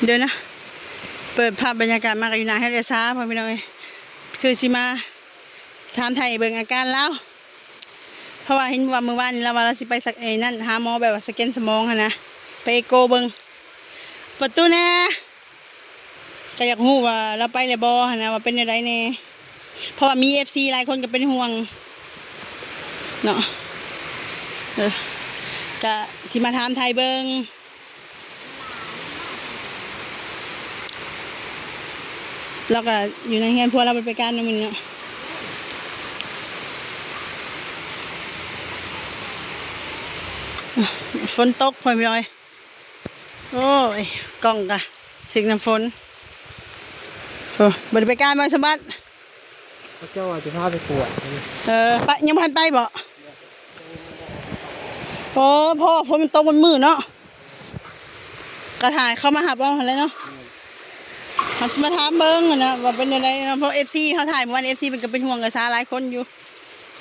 เดี๋ยวนะ เปิดภาพบรรยากาศมาก็อยู่หน้าเฮือนเอื้อยสา พ่อพี่น้องเอ้ย คือสิมาถามไถ่เบิ่งอาการลาว เพราะว่าเห็นว่ามื้อวานนี้ลาวว่าลาวสิไปสัก ไอ้นั่น หาหมอแบบว่าสแกนสมองหั้นนะ ไปเอ็กโกเบิ่ง เปิดประตูแหน่ ก็อยากฮู้ว่าลาวไปแล้วบ่หั้นนะ ว่าเป็นแนวใดแหน่ เพราะว่ามีเอฟซีหลายคนก็เป็นห่วงเนาะ เออ ก็สิมาถามไถ่เบิ่ง ลาวก็อยู่ในเฮือน ผัวลาวบ่ไปการเนาะมื้อนี้เนาะ ฝนตกพ่อพี่น้องเอ้ย โอ้ย กล้องก็ถึกน้ำฝน โอ้ บ่ได้ไปการบ่สมบัติ เขาเจ้าว่าจะพาไปกวด เออ ไป ยังบ่ทันไปบ่ โอ้ เพราะว่าฝนมันตกมันมืดเนาะ ก็ถ่ายเข้ามาหาเอาหั่นแหละเนาะ เฮาสิมาถามเบิ่งหั้นนะ ว่าเป็นจั่งใดเนาะ เพราะเอฟซีเฮาถ่ายเมื่อวาน เอฟซีเพิ่นก็เป็นห่วงเอื้อยสาหลายคนอยู่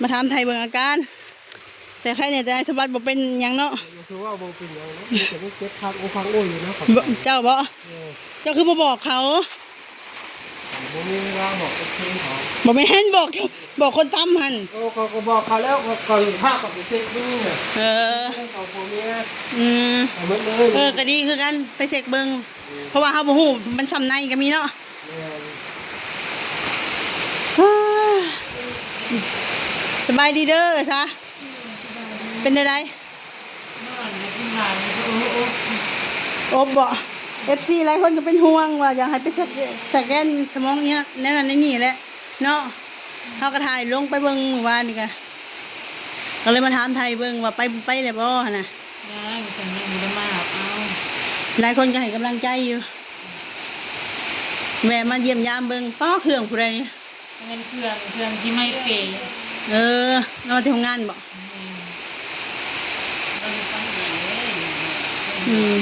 มาถามไถ่เบิ่งอาการ แต่ไข้เนี่ย แต่ไอ้สมบัติบ่เป็นหยังเนาะ คือว่าบ่เป็นหยังเนาะ มีแต่เจ็บข้างโอ้ข้างโอ้อยู่นะ บ่ เจ้าบ่ เออ เจ้าคือบ่บอกเขา บ่มีเวลาบอกเอฟซีเขา บ่แม่น บอก บอกคนตำหั่น โอ้ เขาก็บอกเขาแล้ว เขา เขาพาเขาไปเช็คเบิ่งเนี่ย เออ เขาผัวเมีย อืม เอาหมดเลย เออ ก็ดีคือกัน ไปเช็คเบิ่ง อืม เพราะว่าเฮาบ่ฮู้ มันส่ำในก็มีเนาะ แม่น สบายดีเด้อซะ เป็นจั่งใด อบบ่ เอฟซีหลายคนก็เป็นห่วงว่าอยากให้ไปสแก- สแกนสมองเนี่ย แนวนั้นแนวนี้แหละเนาะ เฮาก็ถ่ายลงไปเบิ่งมื้อวานนี่ก็ ก็เลยมาถามไถ่เบิ่งว่าไป ไปแล้วบ่หั้นนะ ยัง เพิ่นยังบ่ได้มารับเอา หลายคนก็ให้กำลังใจอยู่ แวะมาเยี่ยมยามเบิ่ง ป๊า เครื่องผู้ใดนี่ แม่นเครื่อง เครื่องที่ไม้เป เออ เอามาแต่โรงงานบ่ อืม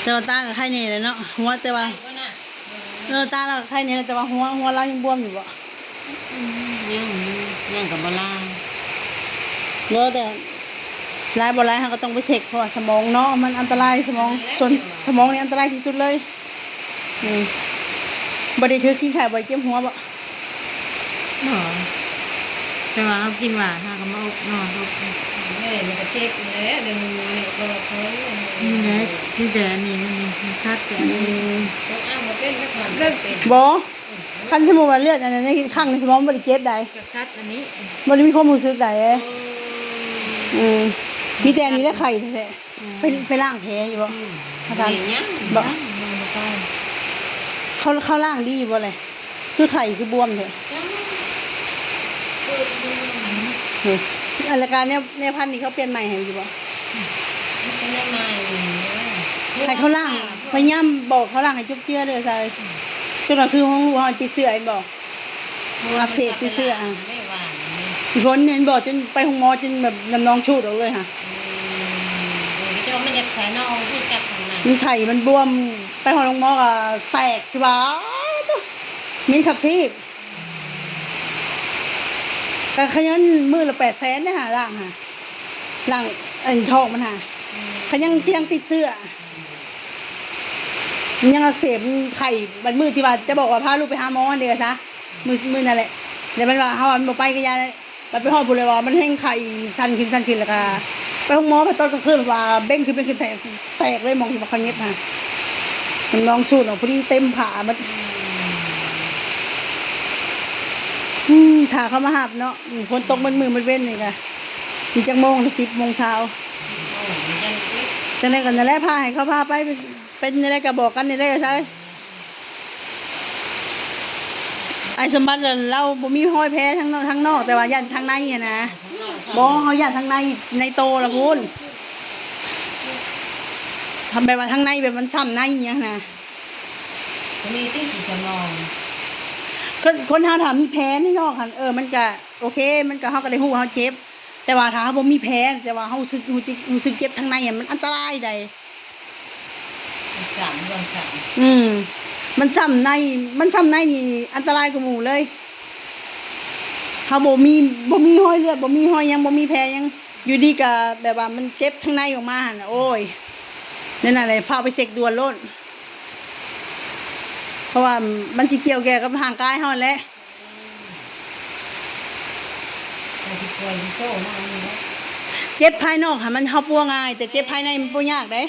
แต่ว่าตาก็ไข้แน่แหละเนาะ หัวแต่ว่า เออ ตาลาวก็ไข้แน่แหละ แต่ว่าหัว หัวลาวยังบวมอยู่บ่ อืม ยัง ยังก็บ่ลาย บ่ แต่ลายบ่ลายเฮาก็ต้องไปเช็ค เพราะว่าสมองเนาะ มันอันตราย สมอง ส่วนสมองนี่อันตรายที่สุดเลย อืม บ่ได้ถือขี้ไข้ บ่ได้เจ็บหัวบ่ บ่ แต่ว่าเฮากินหวาน เฮาก็มาอบนอนอบ เอ้ย มันก็เจ็บอยู่แล้ว เดี๋ยวมันนี่ก็ทน นี่แหละ ที่แต่อันนี้มัน มันคัดแต่อันนี้ อืม ต้องอ้างบ่เป็นสักวัน บ่ คันสมมุติว่าเลือดอันนั้นในข้างในสมองบ่ได้เจ็บใด ก็คัดอันนี้ บ่ได้มีความรู้สึกใด อืม มีแต่อันนี้แหละไข้แท้ๆ ไป ไปล้างแผลอยู่บ่ อืม อาจารย์ บ่ได้หยัง บ่ ยัง ยังบ่ไป เขา เขาล้างดีอยู่บ่เลย คือไข้คือบวมแท้ ยัง อืม อันละกาแนว แนวพันธุ์นี่เขาเปลี่ยนใหม่ให้อยู่บ่ มันเป็นแนวใหม่ ให้เขาล้าง พยายามบอกเขาล้างให้จุบเจือเด้อ ใส่ จนว่าคือของลูกเฮาติดเชื้อแม่นบ่ อักเสบติดเชื้อ อีฝนเห็นบ่ จนไปโรงหมอจนแบบน้ำนองชูดออกเลยค่ะ อืม เดี๋ยวมันอยากใส่นอกที่จับข้างใน มันไข้มันบวม ไปฮอดโรงหมอก็แตกที่ว่า เหม็นคักทีบ ก็ขยันมื้อละแปดแสนเด้หาล้างหา ล้างไอ้ท้องมันหา อืม ขยัง ยังติดเชื้อ มันยังอักเสบ มันไข้ บัดมื้อที่ว่าจะบอกว่าพาลูกไปหาหมอนี่ก็ซะ มื้อ มื้อนั่นแหละ แล้วมันว่าเฮามันบ่ไปก็อย่า บัดไปฮอดพู้นเลยว่ามันแฮงไข้ สั่นขึ้น สั่นขึ้น แล้วก็ไปโรงหมอ พอตอนกลางคืนว่าเบ้งขึ้น เบ้งขึ้น แตก แตกเลย หม่องที่ว่าเขาเย็บหา มันนองสูดออกพอดี เต็มผ้าหมด อืม ถ้าเขามารับเนาะ อืม ฝนตกหมดมื้อหมดเว็นนี่ก็ นี่จักโมง สิบโมงเช้า จั่งใด๋ก็นั่นแหละ พาให้เขาพาไป เป็นจั่งใด๋ก็บอกกันนี่แหละ ใช่ ไอ้สมบัติน่ะ ลาวบ่มีฮอยแผลทางนอก ทางนอก แต่ว่าย่านทางในหั้นนะ บ่ เฮาย่านทางใน ในโตละพู้น แบบว่าทางในแบบมันช้ำในอิหยังหั้นนะ มีติดสีสมอง คน คนเฮาถ้ามีแผลในนอกหั้น เออ มันก็โอเค มันก็ เฮาก็ได้ฮู้ว่าเฮาเจ็บ แต่ว่าถ้าเฮาบ่มีแผล แต่ว่าเฮารู้สึก รู้สึก รู้สึกเจ็บทางในอะ มันอันตรายใด๋ มันช้ำ มันช้ำ อืม มันช้ำใน มันช้ำในนี่อันตรายกว่าหมู่เลย เฮาบ่มี บ่มีฮอยเลือด บ่มีฮอยหยัง บ่มีแผลหยัง อยู่ดีก็แบบว่ามันเจ็บทางในออกมาหั่นน่ะ โอ้ย นั่นน่ะแหละ ฟ้าวไปเช็คด่วนโลด ເພາະວ່າມັນຊິກ່ຽວແກ່ກັບຮ່າງກາຍເຮົາຫັ້ນແຫຼະ. ກໍຊິປ່ວຍຊິໂຊເນາະ ອັນນີ້ເນາະ ເຈັບພາຍນອກຫັ້ນມັນ ເຮົາປົວງ່າຍ ແຕ່ເຈັບພາຍໃນມັນປົວຍາກເດ້.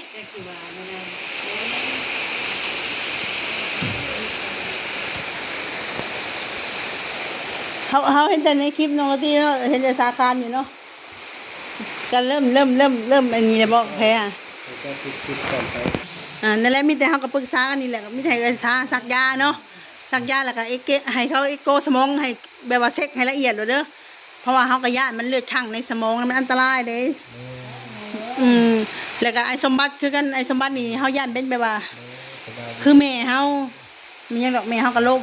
ເຮົາ ເຮົາເຫັນແຕ່ໃນຄລິບເນາະ ທີ່ເນາະ ເຫັນແຕ່ສາຄານຢູ່ເນາະ. ກໍເລີ່ມ ເລີ່ມ ເລີ່ມ ເລີ່ມອັນນີ້ແລ້ວບໍ ແພ້ ອ່າ ນັ້ນແຫຼະ ມີແຕ່ເຮົາກໍປຶກສາກັນນີ້ແຫຼະ ມີແຕ່ໃຫ້ເອື້ອຍສາສັກຢາເນາະ ສັກຢາແລ້ວກໍເອັກເກ ໃຫ້ເຂົາເອັກໂກສະໝອງ ໃຫ້ແບບວ່າເຊັກໃຫ້ລະອຽດໂລດເດີ ເພາະວ່າເຮົາກໍຢ້ານມັນເລືອດຂ້າງໃນສະໝອງ ມັນອັນຕະລາຍເດ້. ອືມ ແລ້ວກໍອ້າຍສົມບັດຄືກັນ ອ້າຍສົມບັດນີ້ເຮົາຢ້ານເປັນແບບວ່າ ຄືແມ່ເຮົາ ມີຫຍັງດອກ ແມ່ເຮົາກໍລົ້ມ.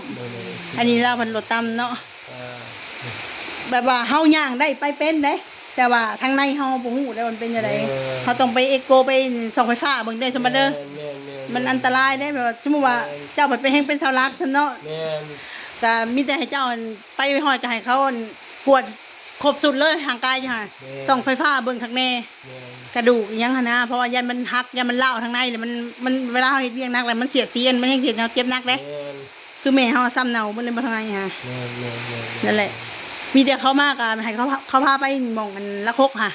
ອັນນີ້ລາວເພິ່ນລົດຕ່ຳເນາະ ແບບວ່າເຮົາຍ່າງໄດ້ໄປເປັນເດ້ ແຕ່ວ່າທາງໃນເຮົາບໍ່ຮູ້ເດ້ວ່າມັນເປັນຈັ່ງໃດ. ເຮົາຕ້ອງໄປເອັກໂກ ໄປສ່ອງໄຟຟ້າເບິ່ງເດ້ ສົມບັດເດີ. ມັນອັນຕະລາຍເດ້ ແບບວ່າສົມມຸດວ່າເຈົ້າໄປເປັນ ແຮ່ງເປັນເສົາຫຼັກຊັ້ນເນາະ ກໍມີແຕ່ໃຫ້ເຈົ້າໄປຮອດ ກໍໃຫ້ເຂົາກວດຄົບຊຸດເລີຍ ຮ່າງກາຍເຈົ້າຫັ້ນ ສ່ອງໄຟຟ້າເບິ່ງຄັກແນ່. ກະດູກອີ່ຫຍັງຫັ້ນນະ ເພາະວ່າຢ້ານມັນຫັກ ຢ້ານມັນລ້າວທາງໃນ ແລ້ວມັນ ມັນ ເວລາເຮົາເຮັດວຽກໜັກແລ້ວມັນສຽດສຽນ ມັນແຮງເຮັດໃຫ້ເຮົາເຈັບໜັກເດ້. ຄືແມ່ເຮົາຊ້ຳເນົ່າເບິດເລີຍ ບໍ່ທາງໃນຫາ. ນັ້ນແຫຼະ ມີແຕ່ເຂົາມາກໍໃຫ້ເຂົາ ເຂົາພາໄປໝ່ອງອັນຫຼັກຫົກຫາ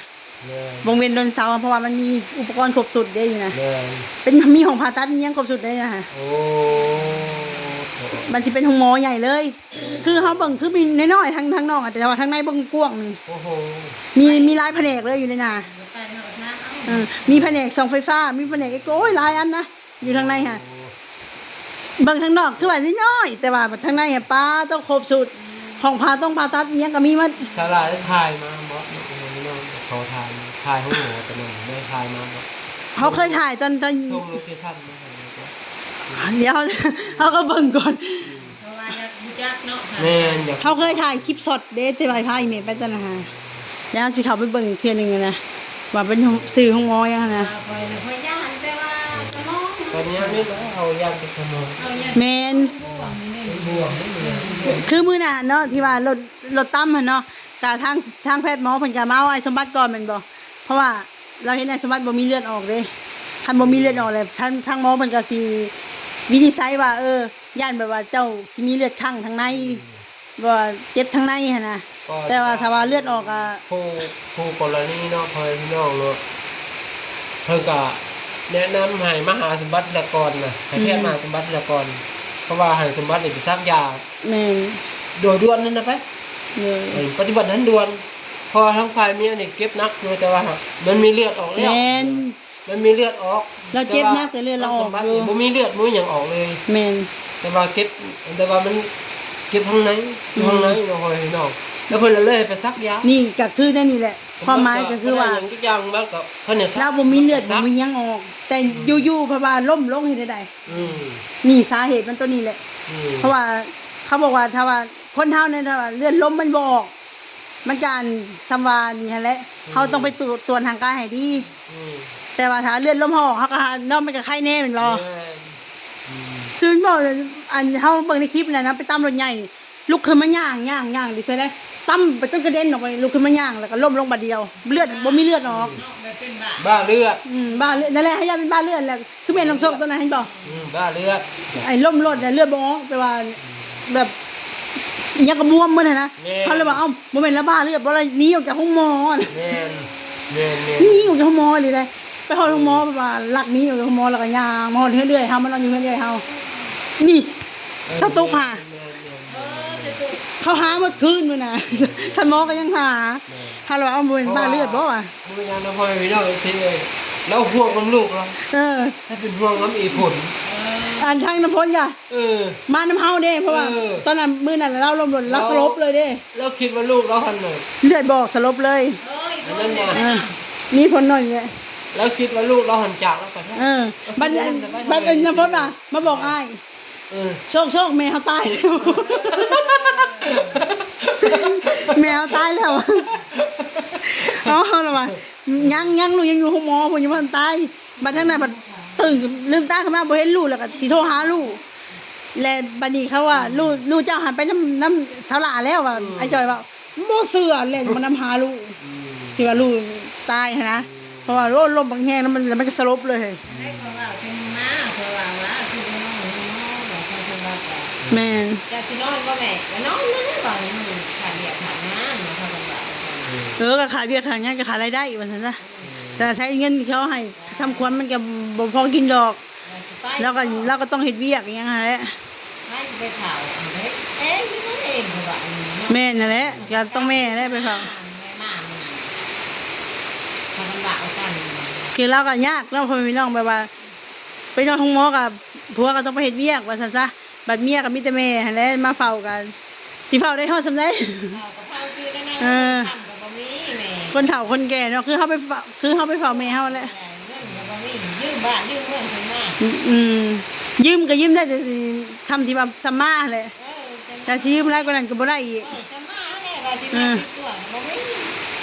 ວົງວຽນດອນເສົາ ເພາະວ່າມັນມີອຸປະກອນຄົບຊຸດເດ້ຢູ່ນະ. ເປັນ ມີຫ້ອງຜ່າຕັດ ມີຫຍັງຄົບຊຸດເດ້ນະ. ມັນຊິເປັນໂຮງໝໍໃຫຍ່ເລີຍ ຄືເຮົາເບິ່ງຄືມີນ້ອຍໆ ທາງ ທາງນອກ ແຕ່ວ່າທາງໃນເບິ່ງກວ້າງນີ້ ມີ ມີຫຼາຍພະແນກເລີຍຢູ່ໃນນະ. ເອີ ມີພະແນກສ່ອງໄຟຟ້າ ມີພະແນກເອັກໂກ ໂອ້ຍ ຫຼາຍອັນນະ ຢູ່ທາງໃນຫາ. ເບິ່ງທາງນອກຄືວ່ານ້ອຍໆ ແຕ່ວ່າທາງໃນຫາ ປາ ຕ້ອງຄົບຊຸດ ຫ້ອງຜ່າ ຕ້ອງຜ່າຕັດ ອີ່ຫຍັງກໍມີໝົດ. ສາລາໄດ້ຖ່າຍມາບໍ່? ນ້ອງໆ ເຂົາຖ່າຍ ຖ່າຍຫ້ອງໝໍຕອນນັ້ນ ໄດ້ຖ່າຍມາບໍ່? ເຮົາເຄີຍຖ່າຍຕອນ ຕອນ ສົ່ງໂລເຄຊັນມາໃຫ້. ດຽວ ເຮົາກໍເບິ່ງກ່ອນ ເພາະວ່າຢາກຮູ້ຈັກເນາະ. ແມ່ນ ຢາກ ເຮົາເຄີຍຖ່າຍຄລິບຊັອດເດ້ ແຕ່ວ່າພາອີ່ແມ່ໄປຕອນນັ້ນຫາ ແລ້ວເຮົາຊິເຂົ້າໄປເບິ່ງອີກເທື່ອໜຶ່ງນະ ວ່າເປັນຊື່ໂຮງໝໍຫຍັງຫັ້ນນະ. ຂ້ອຍ ຂ້ອຍຢ້ານ ແຕ່ວ່າສະໝອງ ຕອນນີ້ນີ້ເຮົາຢ້ານແຕ່ສະໝອງ. ເຮົາຢ້ານ ແມ່ນ ເປັນບ່ວງນີ້ ເປັນບ່ວງນີ້. ຄືມື້ນັ້ນເນາະ ທີ່ວ່າລົດ ລົດຕຳຫັ້ນເນາະ ກະທາງ ທາງແພດໝໍເພິ່ນກະມາເອົາອ້າຍສົມບັດກ່ອນແມ່ນບໍ່? ເພາະວ່າລາວເຫັນອ້າຍສົມບັດບໍ່ມີເລືອດອອກເດ້ ຄັນບໍ່ມີເລືອດອອກແລ້ວ ທາງ ທາງໝໍເພິ່ນກະຊິວິນິດໄສວ່າ ເອີ ຢ້ານແບບວ່າເຈົ້າຊິມີເລືອດຂ້າງທາງໃນ ອືມ ວ່າເຈັບທາງໃນຫັ້ນນະ. ແຕ່ວ່າຖ້າວ່າເລືອດອອກອະ ຜູ້ ຜູ້ກໍລະນີເນາະ ພໍ່ແມ່ພີ່ນ້ອງເນາະ ເພິ່ນກະແນະນຳໃຫ້ມາຫາສົມບັດລະກ່ອນນະ ໃຫ້ແພດ ອືມ ມາຫາສົມບັດລະກ່ອນ ເພາະວ່າໃຫ້ສົມບັດນີ້ໄປສັກຢາ ແມ່ນ ໂດຍດ່ວນນັ້ນນະໄປ ເອີ ປະຕິບັດທັນດ່ວນ ເພາະວ່າທາງຝ່າຍເມຍນີ້ເຈັບໜັກຢູ່ ແຕ່ວ່າມັນມີເລືອດອອກແລ້ວ ແມ່ນ ມັນມີເລືອດອອກ ລາວເຈັບໜັກ ແຕ່ເລືອດລາວອອກຢູ່ ບໍ່ມີເລືອດບໍ່ມີຫຍັງອອກເລີຍ ແມ່ນ ແຕ່ວ່າເຈັບ ແຕ່ວ່າມັນເຈັບທາງໃນ ຢູ່ທາງໃນ ອືມ ເນາະ ພໍ່ແມ່ພີ່ນ້ອງ ແລ້ວເພິ່ນລະເລີຍໃຫ້ໄປສັກຢາ ນີ້ກະຄືແນວນີ້ແຫຼະ ຄວາມໝາຍກະຄືວ່າ ລາວບໍ່ມີເລືອດບໍ່ມີຫຍັງອອກ ແຕ່ ອືມ ຢູ່ໆ ເພາະວ່າລົ້ມລົງເຮັດແນວໃດ ອືມ ນີ້ສາເຫດມັນໂຕນີ້ແຫຼະ ອືມ ເພາະວ່າເຂົາບອກວ່າ ຖ້າວ່າຄົນເຮົານີ້ ຖ້າວ່າເລືອດລົມມັນບໍ່ອອກ ມັນກະອັນ ສ່ຳວ່ານີ້ຫັ້ນແຫຼະ ອືມ ເຮົາຕ້ອງໄປຕວ ຕວດຮ່າງກາຍໃຫ້ດີ ອືມ ແຕ່ວ່າຖ້າເລືອດລົມເຮົາອອກ ເຮົາກະເນາະ ມັນກະໄຄແນ່ແມ່ນບໍ່? ແມ່ນ ອືມ ຄືເວົ້າ ອັນ ເຮົາເບິ່ງໃນຄລິບນັ້ນນະ ໄປຕຳລົດໃຫຍ່ ລຸກຂຶ້ນມາຍ່າງ ຍ່າງ ຍ່າງ ດີໃສ່ໄດ໋ ຕຳໄປຈົນກະເດັນອອກໄປ ລຸກຂຶ້ນມາຍ່າງ ແລ້ວກໍລົ້ມລົງບາດດຽວ ເລືອດບໍ່ມີເລືອດອອກ ເປັນບ້າ ບ້າເລືອດ ອືມ ບ້າເລືອດ ນັ້ນແຫຼະ ໃຫ້ຢ້ານເປັນບ້າເລືອດແຫຼະ ຄືແມ່ນນ້ອງໂຊກໂຕນັ້ນ ເຫັນບໍ່? ອືມ ບ້າເລືອດ ໄອ້ລົ້ມໂລດ ເລືອດບໍ່ອອກ ແຕ່ວ່າແບບ ອີ່ຫຍັງກໍບວມໝົດຫັ້ນນະ ແມ່ນ ເຮົາເລີຍວ່າ ເອົ້າ ບໍ່ແມ່ນລະບ້າເລືອດບໍ່ລະ ໜີອອກຈາກໂຮງໝໍ ແມ່ນ ແມ່ນໆ ໜີອອກຈາກໂຮງໝໍອີ່ຫຼີເດ ໄປຮອດໂຮງໝໍ ແບບວ່າລັກໜີອອກຈາກໂຮງໝໍ ແລ້ວກໍຍ່າງມາຮອດເຮືອນເອື້ອຍເຮົາ ມານອນຢູ່ເຮືອນເອື້ອຍເຮົາ ນີ້ ເອີ ສະຕຸກຫາ ແມ່ນໆ ເອີ ສະຕຸກ ເຂົາຫາໝົດຄືນມື້ນະ ແມ່ນໆ ຄັນໝໍກໍຍັງຫາ ແມ່ນ ເຮົາລະວ່າ ເອົ້າ ບໍ່ແມ່ນບ້າເລືອດບໍ່ຫວາ ບໍ່ເປັນຫຍັງເນາະ ພໍ່ແມ່ພີ່ນ້ອງເອັຟຊີເອີຍ ລາວຫ່ວງນຳລູກລາວ ເອີ ລາວເປັນຫ່ວງນຳອີ່ຝົນ ອັນທາງນ້ຳຝົນກະ ເອີ ມານຳເຮົາເດ້ ເພາະວ່າ ເອີ ຕອນນັ້ນ ມື້ນັ້ນລາວລົ້ມລົງ ລາວສະຫຼົບເລີຍເດ້ ລາວຄິດວ່າລູກລາວຫັ້ນນະ ເລືອດບໍ່ອອກ ສະຫຼົບເລີຍ ເອີ ມີຝົນໜ້ອຍແຫຼະ ລາວຄິດວ່າລູກລາວຫັ້ນຈາກລາວໄປແທ້ ເອີ ບັດ ບັດນ້ຳຝົນວ່າ ມາບອກອ້າຍ ເອີ ໂຊກໆ ແມ່ເຮົາຕາຍແລ້ວ ແມ່ເຮົາຕາຍແລ້ວ ເອົາລະວ່າ ຍັງ ຍັງ ລູກຍັງຢູ່ໂຮງໝໍພຸ້ນ ຍັງບໍ່ທັນຕາຍ ບັດທາງນັ້ນບັດຕື່ນ ລືມຕາຂຶ້ນມາບໍ່ເຫັນລູກ ແລ້ວກໍຊິໂທຫາລູກ ແລະ ບັດນີ້ເຂົາວ່າ ລູກ ລູກເຈົ້າຫັ້ນໄປນຳ ນຳສາວຫຼ້າແລ້ວວ່າ ອືມ ອ້າຍຈ່ອຍວ່າ ບໍ່ເຊື່ອ ແລ່ນມານຳຫາລູກ ອືມ ທີ່ວ່າລູກຕາຍຫັ້ນນະ ອືມ ເພາະວ່າ ໂອ້ ລົມບັກແຮງ ແລ້ວມັນ ແລ້ວມັນກໍສະຫຼົບເລີຍ ອັນໃດກໍວ່າເປັນມາ ເຂົາວ່າ ວ່າຄືນ້ອງ ນ້ອງ ວ່າເຂົາຈະວ່າ ແມ່ນ ເຈົ້າຊິນອນບໍ່ແມ່? ກໍນອນແລ້ວ ບາດນີ້ມັນຂາດວຽກຂາດງານເນາະ ພາກັນວ່າ. ເອີ ກໍຂາດວຽກຂາດງານ ກໍຂາດລາຍໄດ້ວ່າຊັ້ນຊະ. ແຕ່ໃຊ້ເງິນທີ່ເຂົາໃຫ້ທຳຂວັນ ມັນກໍບໍ່ພໍກິນດອກ. ລາວກໍ ລາວກໍຕ້ອງເຮັດວຽກອີ່ຫຍັງຫັ້ນແຫຼະ. ໃຜຊິໄປເຝົ້າ ເຮັດເອງ ເຮັດເອງ ເຂົາວ່າ. ແມ່ນຫັ້ນແຫຼະ ກໍຕ້ອງແມ່ແຫຼະໄປເຝົ້າ. ແມ່ມານີ້ ພາກັນວ່າເອົາກັນ ຄືລາວກໍຍາກເນາະ ພໍ່ແມ່ພີ່ນ້ອງ ແບບວ່າໄປນອນໂຮງໝໍ ກໍຜົວກໍຕ້ອງໄປເຮັດວຽກວ່າຊັ້ນຊະ. ບັດເມຍກໍມີແຕ່ແມ່ຫັ້ນແຫຼະມາເຝົ້າກັນ ຊິເຝົ້າໄດ້ຮອດສ່ຳໃດ? ເຝົ້າກໍເຝົ້າຊື່ແຕ່ນາງ ເອີ ຄົນຄ້ຳກໍບໍ່ມີແມ່ ຄົນເຖົ້າຄົນແກ່ເນາະ ຄືເຮົາໄປເຝົ້າ ຄືເຮົາໄປເຝົ້າແມ່ເຮົາແຫຼະ. ເງິນກໍບໍ່ມີ ຢືມບ້ານຢືມເມືອງເພິ່ນມາ. ອືມ ຢືມກໍຢືມໄດ້ ແຕ່ສ່ຳທີ່ວ່າສ່ຳມາຫັ້ນແຫຼະ. ເອີ ສ່ຳມາ ຖ້າຊິຢືມຫຼາຍກວ່ານັ້ນກໍບໍ່ໄດ້ອີກ. ເອີ ສ່ຳມາແຫຼະ ວ່າຊິມາ ເອີ ຕິດຕົວກໍບໍ່ມີ.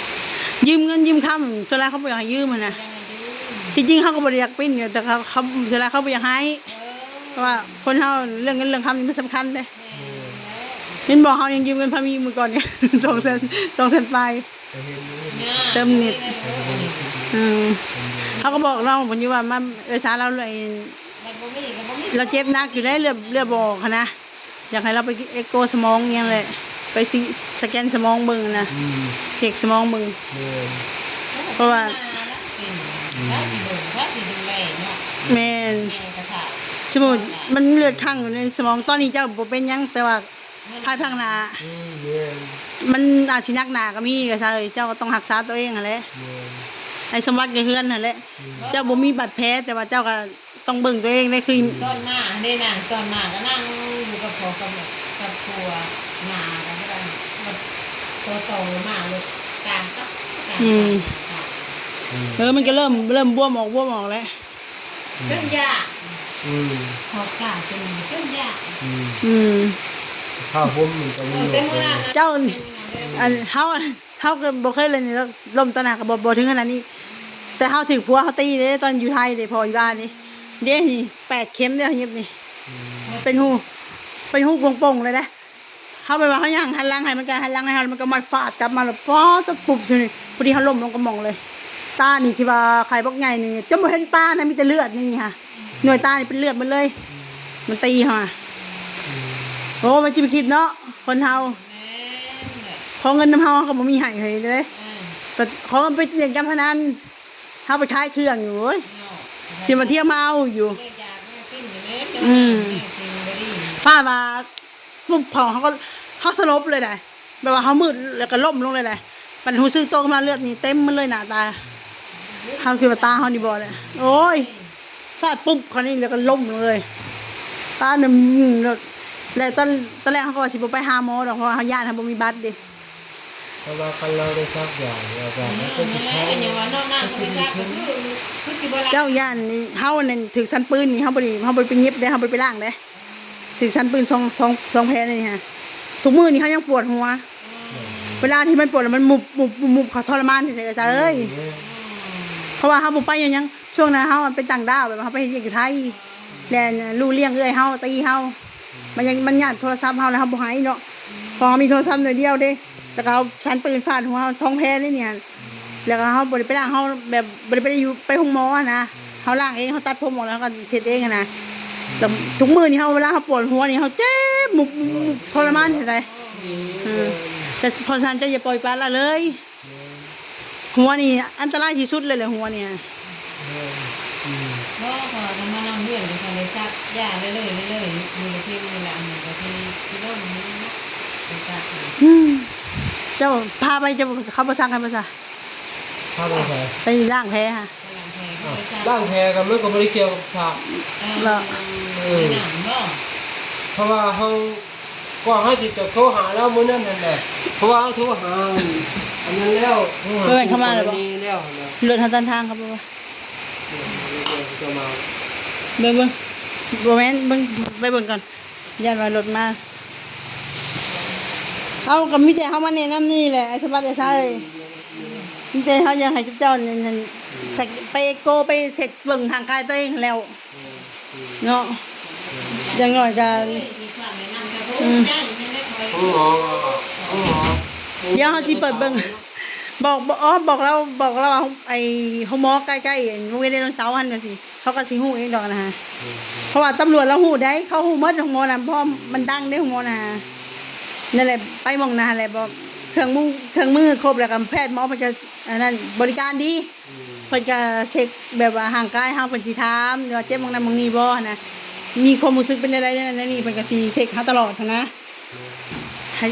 ຢືມເງິນຢືມຄຳ ສ່ວນຫຼາຍເຂົາບໍ່ຢາກໃຫ້ຢືມຫັ້ນນະ. ທີ່ຈິງເຮົາກໍບໍ່ໄດ້ຢາກເປັນຢູ່ ແຕ່ເຂົາ ເຂົາ ສ່ວນຫຼາຍເຂົາບໍ່ຢາກໃຫ້. ເອີ ເພາະວ່າຄົນເຮົາເລື່ອງເງິນເລື່ອງຄຳນີ້ມັນສຳຄັນເດ້. ແມ່ນແລ້ວ ແມ່ນບໍ່? ເຮົາຍັງຢືມເງິນພາມີມື້ກ່ອນນີ້ ສອງແສນ ສອງແສນປາຍ ກໍເຫັນຢູ່ ເຕີມເນັດ. ເອີ ເຮົາກໍບອກນ້ອງເພິ່ນຢູ່ວ່າ ມາ ເອື້ອຍສາລາວ ລາວເຈັບໜັກຢູ່ເດ້ ເລືອດ ເລືອດບໍ່ອອກຫັ້ນນະ. ຢາກໃຫ້ລາວໄປເອັກໂກສະໝອງອີ່ຫຍັງແຫຼະ ໄປຊິສະແກນສະໝອງເບິ່ງນະ. ອືມ ເຊັກສະໝອງເບິ່ງ. ແມ່ນ ເພາະວ່າ ອືມ ແມ່ນ ສົມມຸດມັນເລືອດຄ້າງຢູ່ໃນສະໝອງ ຕອນນີ້ເຈົ້າບໍ່ເປັນຫຍັງ ແຕ່ວ່າພາຍພາກໜ້າ ອືມ ແມ່ນ ມັນອາດຊິໜັກໜ້າກໍມີ ກໍຊະເອີຍ ເຈົ້າກໍຕ້ອງຮັກສາຕົວເອງຫັ້ນແຫຼະ. ແມ່ນ ໃຫ້ສົມບັດກັບເຮືອນຫັ້ນແຫຼະ. ອືມ ເຈົ້າບໍ່ມີບາດແຜ ແຕ່ວ່າເຈົ້າກໍ ຕ້ອງເບິ່ງຕົວເອງເດ້ ຄື ຕອນມາຫັ້ນເດ້ນາງ ຕອນມາກໍນັ່ງຢູ່ກັບພໍ່ກັບແມ່ ກັບຜົວ ມາກໍຄືກັນ ແບບໂຕໆ ມາແລ້ວຕ່າງກັບຕ່າງ ອືມ ຕ່າງ ອືມ ເອີ ມັນກໍເລີ່ມ ເລີ່ມບວມອອກ ບວມອອກແລ້ວ ຈົນຢາກ ອືມ ຂອບຕາຈົນ ຈົນຢາກ ອືມ ອືມ ຜ້າຫົ່ມມັນກໍມີ ເອີ ແຕ່ມື້ນັ້ນນະ ເຈົ້າ ອັນເຮົາ ເຮົາກໍບໍ່ເຄີຍເລີຍນີ້ ລົ້ມຕາໜ້າກໍບໍ່ ບໍ່ເຖິງຂະໜາດນີ້ ແຕ່ເຮົາຖືກຜົວເຮົາຕີເດ້ ຕອນຢູ່ໄທເດ້ ພໍ່ຢູ່ບ້ານນີ້ ເດ້ນີ້ ແປດເຂັມເດ້ ເຮົາເຢັບນີ້ ອືມ ເປັນຮູ ເປັນຮູໂປ່ງໆ ເລີຍເດ້. ເຮົາແບບວ່າເຮົາຍ່າງຫັນຫຼັງໃຫ້ ມັນກໍຫັນຫຼັງໃຫ້ເຮົາ ແລ້ວມັນກໍມາຟາດກັບມາ ແລ້ວປ້າດ ຕະປຸບ ຊິນີ້ ພໍດີເຮົາລົ້ມລົງກະໝ່ອງເລີຍ. ຕານີ້ທີ່ວ່າໄຂ່ບັກໃຫຍ່ນີ້ ຈົນບໍ່ເຫັນຕານະ ມີແຕ່ເລືອດໃນນີ້ຫະ ໜ່ວຍຕານີ້ເປັນເລືອດໝົດເລີຍ ມັນຕີເຮົາຫະ. ໂອ້ ມັນຊິໄປຄິດເນາະ ຄົນເຮົາ ແມ່ນແຫຼະ ຂໍເງິນນຳເຮົາ ເຮົາກໍບໍ່ມີໃຫ້ເຮີ້ຍເດ້ ເອີ ກໍຂໍເງິນໄປຫຼິ້ນການພະນັນ ເຮົາໄປຂາຍເຄື່ອງຢູ່ ໂອ້ຍ ເນາະ ຊິມາທ່ຽວມາເອົາຢູ່ ອືມ ຟ້າວ່າປຸບ ເຮົາ ເຮົາກໍ ເຮົາສະຫຼົບເລີຍໄດ໋ ແບບວ່າເຮົາມືດ ແລ້ວກໍລົ້ມລົງເລີຍໄດ໋ ບັດຮູ້ສຶກໂຕຂຶ້ນມາ ເລືອດນີ້ເຕັມໝົດເລີຍໜ້າຕາ ເຮົາຄິດວ່າຕາເຮົານີ້ບໍ່ແຫຼະ ໂອ້ຍ ຟາດປຸບເຂົານີ້ ແລ້ວກໍລົ້ມລົງເລີຍ ຕາໜຶ່ງ ແລ້ວ ແລ້ວຕອນ ຕອນແລກເຮົາກໍວ່າຊິບໍ່ໄປຫາໝໍດອກ ເພາະວ່າເຮົາຢ້ານເຮົາບໍ່ມີບັດເດ້. ເພາະວ່າຄັນລາວໄດ້ສັກຢາ ແລ້ວກໍ ເອີ ນັ້ນແຫຼະ ກໍຍັງວ່າເນາະ ນາງບໍ່ໄດ້ສັກກໍຄື ຄືຊິບໍ່ລະ ເຈົ້າຢ້ານນີ້ ເຮົານັ້ນຖືກສັນປືນນີ້ ເຮົາບໍ່ໄດ້ ເຮົາບໍ່ໄດ້ໄປຫຍິບເດ້ ເຮົາບໍ່ໄດ້ໄປລ້າງເດ້ ຖືກສັນປືນສອງ ສອງ ສອງແຜນີ້ຫະ ທຸກມື້ນີ້ເຮົາຍັງປວດຫົວ ເວລາທີ່ມັນປວດ ແລ້ວມັນມຸບ ມຸບ ມຸບ ເຂົາທໍລະມານແທ້ໆ ເອີຍ ເພາະວ່າເຮົາບໍ່ໄປຫຍັງ ຊ່ວງນັ້ນເຮົາເປັນຕ່າງດ້າວ ແບບວ່າເຮົາໄປເຮັດວຽກຢູ່ໄທ ແລະ ລູກລ້ຽງເອື້ອຍເຮົາ ຕີເຮົາ ມັນຍັງ ມັນຍາດໂທລະສັບເຮົາ ແລ້ວເຮົາບໍ່ໃຫ້ເນາະ ເພາະເຮົາມີໂທລະສັບໜ່ວຍດຽວເດ້ ແລ້ວກໍເຮົາສັນປືນຟາດຫົວເຮົາສອງແຜເດ້ນີ້ ແລ້ວກໍເຮົາບໍ່ໄດ້ໄປລ້າງ ເຮົາແບບບໍ່ໄດ້ໄປຢູ່ ໄປໂຮງໝໍຫັ້ນນະ ເຮົາລ້າງເອງ ເຮົາຕັດຜົມອອກ ແລ້ວເຮົາກໍເຮັດເອງຫັ້ນນະ ແລ້ວທຸກມື້ນີ້ເຮົາ ເວລາເຮົາປວດຫົວນີ້ ເຮົາເຈັບມຸບ ມຸບ ມຸບ ທໍລະມານແທ້ໃດ໋ ເອີ ແຕ່ເພາະສະນັ້ນເຈົ້າຢ່າປ່ອຍປະລະເລີຍ. ຫົວນີ້ອັນຕະລາຍທີ່ສຸດເລີຍແຫຼະ ຫົວນີ້ ແມ່ນ ອືມ ບໍ່ ເພາະວ່າມານອນເຮືອນກໍຕ້ອງໄດ້ສັກຢາເລື້ອຍໆ ເລື້ອຍໆ ມື້ລະເຂັມ ມື້ລະອັນ ກໍຊິ ຊິລົງນີ້ນະ ໄປສັກ ອືມ ເຈົ້າພາໄປ ເຈົ້າ ເຂົາບໍ່ສັກໃຫ້ບໍ່ຊະ? ພາໄປໃສ? ໄປລ້າງແຜຫະ ໄປລ້າງແຜ ອ້າວ ໄປສັກ ລ້າງແຜກໍມັນກໍບໍ່ໄດ້ກ່ຽວກັບສັກ ເອີ ເນາະ ເອີ ໄປນັ້ນບໍ່ ເພາະວ່າເຮົາ ກໍໃຫ້ຕິດຕໍ່ໂທຫາລາວມື້ນັ້ນຫັ້ນນະ ເພາະວ່າເຮົາໂທຫາອັນນັ້ນແລ້ວ ໂທຫາ ເພິ່ນເຂົ້າມາແລ້ວບໍ່? ແລ້ວຫັ້ນນະ ລົດເຮົາຕັນທາງເຂົາບໍ່ວ່າ ເບິ່ງ ເບິ່ງ ບໍ່ແມ່ນ ເບິ່ງ ໄປເບິ່ງກ່ອນ ຢ້ານວ່າລົດມາ ເຮົາກໍມີແຕ່ເຮົາມາແນະນຳນີ້ແຫຼະ ໄອ້ສະບັດ ໄອ້ຊາຍ ມີແຕ່ເຮົາຢາກໃຫ້ເຈົ້ານັ້ນ ໄປເອັກໂກ ໄປເຊັກເບິ່ງຮ່າງກາຍຕົວເອງຫັ້ນແລ້ວ. ເນາະ ຢ່າງໜ້ອຍກໍ ອືມ ໂຮງໝໍ ໂຮງໝໍ ດຽວເຮົາຊິເປີດເບິ່ງ ບອກ ບອກ ເອີ ບອກລາວ ບອກລາວວ່າ ໄອ້ໂຮງໝໍໃກ້ໆ ໂຮງຮຽນໄດໂນເສົາຫັ້ນວ່າຊີ້ ເຂົາກໍຊິຮູ້ເອງດອກນະ ເພາະວ່າຕຳຫຼວດລາວຮູ້ໄດ໋ ເຂົາຮູ້ໝົດໂຮງໝໍນະ ເພາະມັນດັງເດ້ໂຮງໝໍນະ. ນັ້ນແຫຼະ ໄປໝ່ອງນັ້ນແຫຼະ ບໍ່ ເຄື່ອງມື ເຄື່ອງມືຄົບ ແລ້ວກໍແພດໝໍເພິ່ນກໍອັນນັ້ນ ບໍລິການດີ ເພິ່ນກໍເຊັກແບບວ່າຮ່າງກາຍເຮົາ ເພິ່ນຊິຖາມວ່າເຈັບໝ່ອງນັ້ນໝ່ອງນີ້ບໍ່ຫັ້ນນະ ມີຄວາມຮູ້ສຶກເປັນແນວໃດແນວນັ້ນແນວນີ້ ເພິ່ນກໍຊິເຊັກເຮົາຕະຫຼອດຫັ້ນນະ ໃຫ້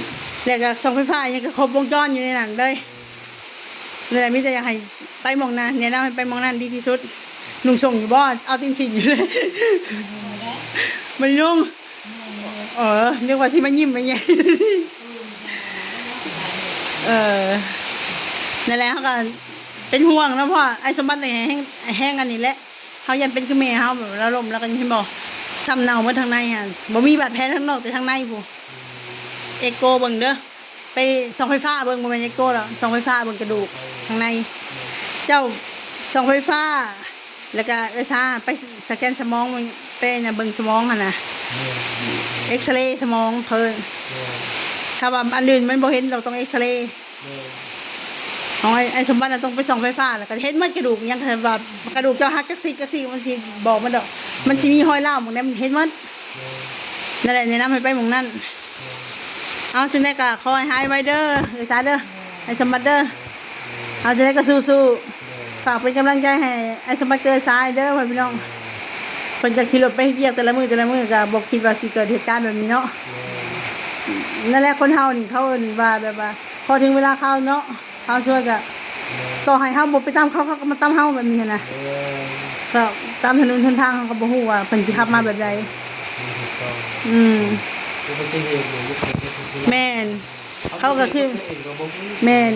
ແລ້ວກໍສ່ອງໄຟຟ້າຫຍັງກໍຄົບວົງຈອນຢູ່ໃນນັ້ນເລີຍ. ນັ້ນແຫຼະ ມີແຕ່ຢາກໃຫ້ໄປໝ່ອງນັ້ນ ແນະນຳໃຫ້ໄປໝ່ອງນັ້ນດີທີ່ສຸດ. ນຸ່ງສົ້ງຢູ່ບໍ່? ເອົາຕີນສີ້ນຢູ່ເລີຍ ບໍ່ໄດ້ນຸ່ງ. ເອີ ນຶກວ່າຊິມາຍິ້ມມາແຍງ ເອີ ນັ້ນແຫຼະ ເຮົາກໍເປັນຫ່ວງເນາະ ເພາະວ່າອ້າຍສົມບັດນີ້ແຮງ ແຮງອັນນີ້ແຫຼະ ເຮົາຢ້ານເປັນຄືແມ່ເຮົາ ແບບລາວລົ້ມລາວກໍເຫັນບໍ່ ຊ້ຳເນົ່າໝົດທາງໃນຫັ້ນ ບໍ່ມີບາດແຜທາງນອກ ແຕ່ທາງໃນພຸ້ນ. ເອັກໂກເບິ່ງເດີ ໄປສ່ອງໄຟຟ້າເບິ່ງ ບໍ່ແມ່ນເອັກໂກດອກ ສ່ອງໄຟຟ້າເບິ່ງກະດູກທາງໃນ. ເຈົ້າ ສ່ອງໄຟຟ້າ ແລ້ວກະເອື້ອຍຊາໄປສະແກນສະໝອງ ໄປນະເບິ່ງສະໝອງຫັ້ນນະ ເອັກສະເຣສະໝອງເພິ່ນ. ຖ້າວ່າອັນອື່ນມັນບໍ່ເຫັນດອກ ຕ້ອງເອັກສະເຣ. ຂອງອ້າຍ ອ້າຍສົມບັດນະ ຕ້ອງໄປສ່ອງໄຟຟ້າ ແລ້ວກໍເຫັນໝົດກະດູກຫຍັງ ຄັນວ່າກະດູກເຈົ້າຫັກຈັກຊີກຈັກຊີກ ມັນຊິບອກໝົດດອກ ມັນຊິມີຮອຍລ້າວໝ່ອງໃດ ມັນເຫັນໝົດ. ນັ້ນແຫຼະ ແນະນຳໃຫ້ໄປໝ່ອງນັ້ນ. ເອົາ ຈັ່ງໃດກໍຂໍໃຫ້ຫາຍໄວເດີ ເອື້ອຍຊາເດີ ອ້າຍສົມບັດເດີ. ເອົາ ຈັ່ງໃດກໍສູ້ໆ ຝາກເປັນກຳລັງໃຈໃຫ້ອ້າຍສົມບັດກັບເອື້ອຍຊາເດີ ພໍ່ແມ່ພີ່ນ້ອງ. ເພິ່ນກໍຂີ່ລົດໄປເຮັດວຽກແຕ່ລະມື້ແຕ່ລະມື້ ກໍບໍ່ຄິດວ່າຊິເກີດເຫດການແບບນີ້ເນາະ. ນັ້ນແຫຼະ ຄົນເຮົານີ້ເຂົາເອີ້ນວ່າແບບວ່າ ພໍເຖິງເວລາຄາວເນາະ ຄາວຊ່ວຍກະ ຕໍ່ໃຫ້ເຮົາບໍ່ໄປຕາມເຂົາ ເຂົາກໍມາຕາມເຮົາແບບນີ້ຫັ້ນນະ. ກໍຕາມຖະໜົນຫົນທາງ ເຮົາກໍບໍ່ຮູ້ວ່າເພິ່ນຊິຂັບມາແບບໃດ. ອືມ ແມ່ນ ເຂົາກໍຄື ແມ່ນ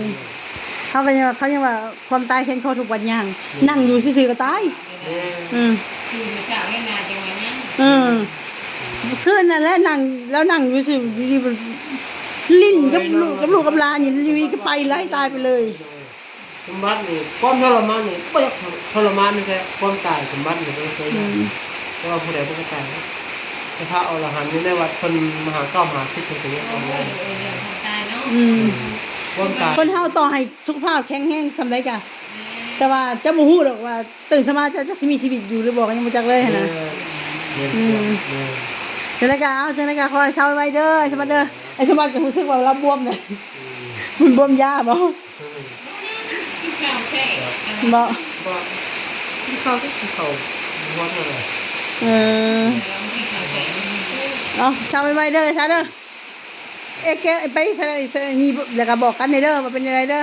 ເຂົາກໍຍັງວ່າ ເຂົາຍັງວ່າຄວາມຕາຍແຂນຄໍທຸກບາດຍ່າງ ນັ່ງຢູ່ຊື່ໆກໍຕາຍ. ອືມ ເອີ ຄືນັ້ນແຫຼະ ນັ່ງ ລາວນັ່ງຢູ່ຊື່ ຢູ່ດີໆ ຫຼິ້ນກັບລູກ ກັບລູກກັບຫຼານຢູ່ດີໆ ກໍໄປເລີຍ ຕາຍໄປເລີຍ. ສົມບັດນີ້ຄວາມທໍລະມານນີ້ ບໍ່ຢາກທໍລະມານແທ້ ຄວາມຕາຍສົມບັດນີ້ບໍ່ເຄີຍຢາກ. ແຕ່ວ່າຜູ້ໃດບໍ່ເຄີຍຕາຍ ແຕ່ພະອໍລະຫັນຢູ່ໃນວັດເພິ່ນ ມະຫາເກົ້າມະຫາສິບເພິ່ນກໍຍັງເອົາໄດ້. ອືມ ຄວາມຕາຍ ຄົນເຮົາຕໍ່ໃຫ້ສຸຂະພາບແຂງແຮງສ່ຳໃດກະ ແຕ່ວ່າເຈົ້າບໍ່ຮູ້ດອກວ່າ ຕື່ນເຊົ້າມາເຈົ້າຈັກຊິມີຊີວິດຢູ່ຫຼືບໍ່ ກໍຍັງບໍ່ຈັກເລີຍຫັ້ນນະ. ແມ່ນ ອືມ ແມ່ນ ຈັ່ງໃດກໍເອົາ ຈັ່ງໃດກໍຂໍໃຫ້ເຊົາໄວໆເດີ ອ້າຍສົມບັດເດີ. ອ້າຍສົມບັດກໍຮູ້ສຶກວ່າລາວບວມນະ ມັນບວມຢາບໍ່? ບໍ່ ບໍ່ ກິນເຂົ້າ ກິນເຂົ້າບໍ່ເທົ່າໃດ. ເອີ ເອົາ ເຊົາໄວໆເດີ ຊາເດີ. ເອເກ ໄປໃສ ໃສນີ້ ແລ້ວກໍບອກກັນແດ່ເດີ ວ່າເປັນຈັ່ງໃດເດີ.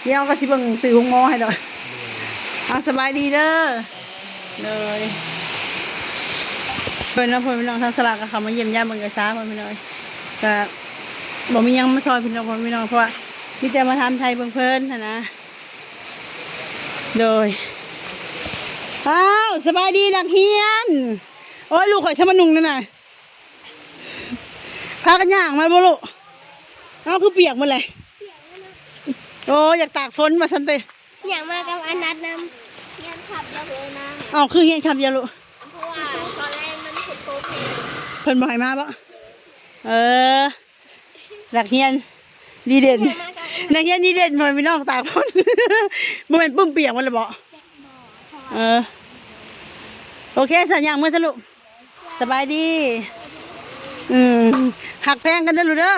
ດຽວກໍຊິເບິ່ງຊື່ໂຮງໝໍໃຫ້ດອກ. ເອົາ ສະບາຍດີເດີ. ໂດຍ ເພິ່ນເນາະ ພໍ່ແມ່ພີ່ນ້ອງ ທາງສະຫຼາກກໍເຂົ້າມາຢ້ຽມຢາມເບິ່ງເອື້ອຍຊາ ພໍ່ແມ່ພີ່ນ້ອງ. ກໍບໍ່ມີຫຍັງມາຊ່ອຍເພິ່ນດອກ ພໍ່ແມ່ພີ່ນ້ອງ ເພາະວ່າມີແຕ່ມາຖາມໄຖ່ເບິ່ງເພິ່ນຫັ້ນນະ. ໂດຍ ອ້າວ ສະບາຍດີນັກຮຽນ. ໂອ້ຍ ລູກຂ້ອຍຊະມານຸ່ງນັ້ນນະ. ພາກັນຍ່າງມາບໍ່ລູກ? ເອົາ ຄືປຽກໝົດແຫຼະ. ໂອ້ ຢາກຕາກຝົນວ່າຊັ້ນເຕ. ຍ່າງມາກັບອານັດນຳ. ຮຽນທັບແລ້ວເອີນາ. ເອົາ ຄືຮຽນທັບດຽວລູກ? ເພາະວ່າຕອນແລກມັນຝົນຕົກ. ເພິ່ນບໍ່ໃຫ້ມາບໍ່? ເອີ ນັກຮຽນດີເດັ່ນ ນັກຮຽນດີເດັ່ນ ພໍ່ແມ່ພີ່ນ້ອງ ຕາກຝົນ. ບໍ່ແມ່ນປຶ້ມປຽກໝົດແລ້ວບໍ່? ເອີ ໂອເຄ ສະ ຍ່າງເມືອຊະລູກ. ສະບາຍດີ. ອືມ ຮັກແພງກັນເດີລູກເດີ.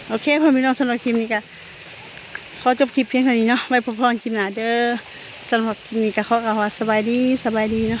ໂອເຄ ພໍ່ແມ່ພີ່ນ້ອງ ສຳລັບຄລິບນີ້ກໍຂໍຈົບຄລິບພຽງເທົ່ານີ້ເນາະ. ໄວ້ພົບພໍ້ກັນຄລິບໜ້າເດີ. ສຳລັບຄລິບນີ້ກໍຂໍກ່າວວ່າສະບາຍດີ ສະບາຍດີເນາະ.